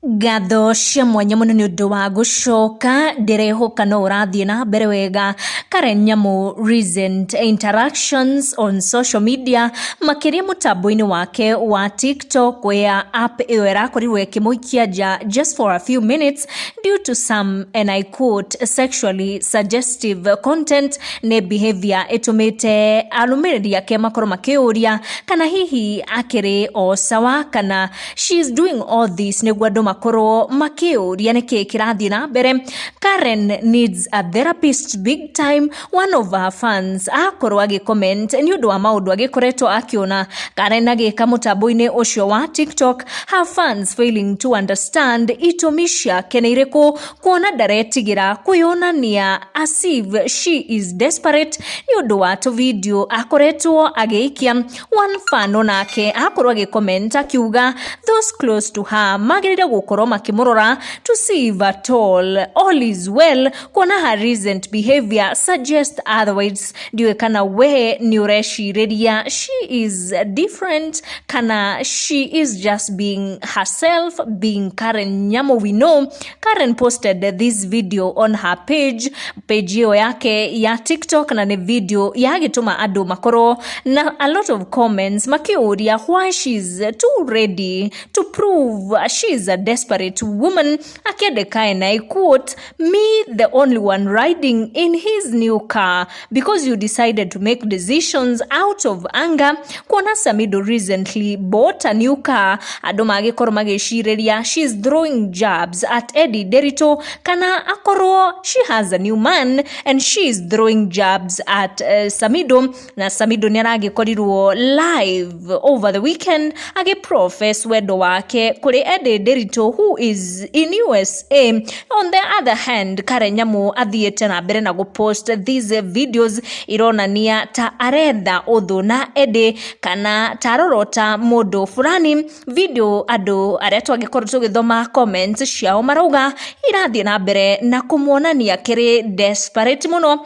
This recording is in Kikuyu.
Ngatho cia mwanya mũno nĩ ũndũ wa gũcoka, ndĩrehoka no ũrathiĩ na mbere wega. Karen Nyamu, recent interactions on social media, makĩria mũtambo-inĩ wake wa TikTok, where app ĩyo ĩrakorirwo ĩkĩmũikia nja just for a few minutes due to some, and I quote, "sexually suggestive content", nĩ behavior ĩtũmĩte arũmĩrĩri ake makorwo makĩũria kana hihi akĩrĩ o sawa, kana she is doing all this nĩguo andũ makorwo makĩũria nĩkĩ kĩrathiĩ na mbere. "Karen needs a therapist big time", one of her fans akorwo agĩcomment nĩ ũndũ wa maũndũ agĩkoretwo akĩona Karen agĩka mũtambo-inĩ ũcio wa TikTok, her fans failing to understand itũmi ciake nĩ irĩkũ, kuona ndaretigĩra kwĩyonania as if she is desperate nĩ ũndũ wa tũvideo akoretwo agĩikia. One fan onake akorwo agĩcomment akiuga those close to her magĩrĩire gũkorwo makĩmũrora to see if at all is well, kuona her recent behavior suggest otherwise. Ndiũĩ kana we nĩ ũrecirĩria she is different kana she is just being herself, being Karen Nyamu. We know Karen posted this video on her page ĩyo yake ya TikTok, na nĩ video yagĩtũma andũ makorwo na a lot of comments makĩũria why she's too ready to prove she's a desperate woman, akĩandĩka, and I quote, "Me the only one riding in his new car because you decided to make decisions out of anger." Kuona Samido recently bought a new car, andũ magĩkorwo magĩcirĩria she's throwing jabs at Eddie Nderitu, kana akorwo she has a new man and she is throwing jabs at Samido. Na Samido nĩ aragĩkorirwo live over the weekend agĩprofess wendo wake kũrĩ Eddie Nderitu, who is in USA. On the other hand, Karen Nyamu athiĩte na mbere na gũpost these videos ironania ta aretha ũthũ na Eddie, kana ta arorota mũndũ fulani. Video andũ arĩa twangĩkorwo tũgĩthoma comments ciao marauga irathiĩ na mbere na kũmuonania kĩrĩ desperate mũno.